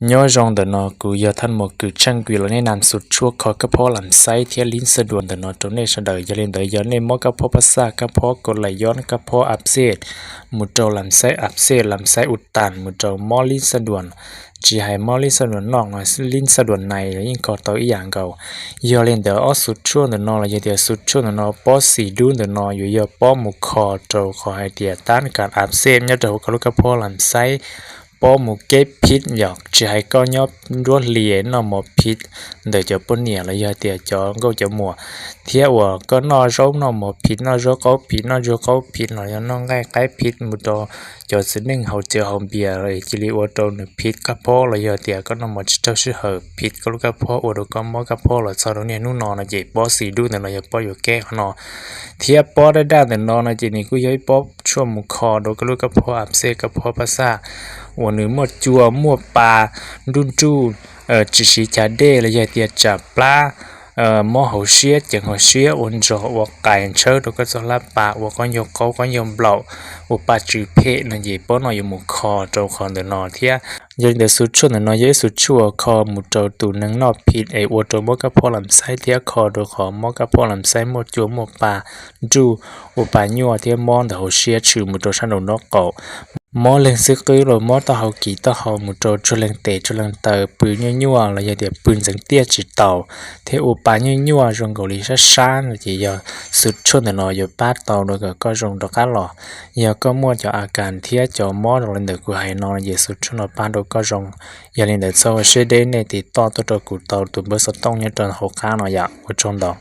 Nyob zoo ntawm no kuv yog thaj muas kws tsheej kis los nej nam xu tshuaj kho kab phob lam xaib thiab lib xa duas ntawm no rau nej sawv daws. Yog li ntawd yog nej mob kab phob pab xaj, kab phob kau lais yob, kab phob ab xej, mus rau lam xaib ab xej, lam xaib u tas, mus rau mob lib xa duas, tsis hais mob lib xa duas noj no, lib xa duas nais los yeej kho tau ib yam nkaus. Yog li ntawd ob xu tshuaj ntawm no los yog tias xu tshuaj ntawm no pob xis dub ntawm no yuav yog pob mus kho rau qhov hais tias tab kas ab xej nyob rau hauv koj lub kab phob lam xaib, pob mus keb phij yom, tsis hais koj nyob nruab hlis noj mov phij ntawm cov poj niam los yog tias cov nkauj cov muam, thiab uas koj noj zaub noj mov phij, noj zaub qaub phij, noj zaub qaub phij los yog noj nqaij qaib phij mus rau cov txiv neej haus cawv haus npias los cia li ua rau nws phij kab phob los yog tias koj noj mov tsis raug sij hawm phij koj lub kab phob ua rau koj mob kab phob los txog rau niaj hnub no no ces pob xis dub ntawm no yog pob yuav keb qhov no. Thiab pob daj daj ntawm no no ces nws kuj yog ib pob tshuaj mus kho rau koj lub kab phob ab xej, kab phob pab xaj uas nws muaj cua muaj pa, nruj nruj, tsis siv chav dej los yog tias tsam plab, mob hauv siab, ceev hauv siab, ua ntsog ua qais, ntshawb rau koj txoj hlab pas, ua qaub ncaug qaub qaub ncaug nplaum, ua pa tsw phem no ces pob no yuav mus kho rau qhov ntawm no thiab. Yog li ntawd xu tshuaj ntawm no yog ib xu tshuaj kho mus rau tus neeg noj phij es ua rau mob kab phob lam xaib thiab kho rau qhov mob kab phob lam xaib muaj cua muaj pa, nruj, ua pa nyuaj thiab mob ntawm hauv siab tshwm mus rau sab nraum nraub qaum. Mob leeg xwb qwb los mob taub hau kis taub hau mus rau tsuag leeg tes tsuag leeg taw, pw nyuaj nyuaj los yog tias pw ntxeev tiaj tsis taus, thiab ua pa nyuaj nyuaj zoo nkaus li sab sab no ces yog xu tshuaj ntawm no yuav pab tau rau kom koj zoo rov qab los. Yog koj muaj cov a kas thiab cov mob zoo li ntawm kuv hais no ces xu tshuaj no pab rau koj zoo. Yog li ntawd txhob ua siab deb, nej tiv toj tuaj rau kuv tau tus npawb xov tooj nyob rau hauv qab no yom. Ua tsaug ntau.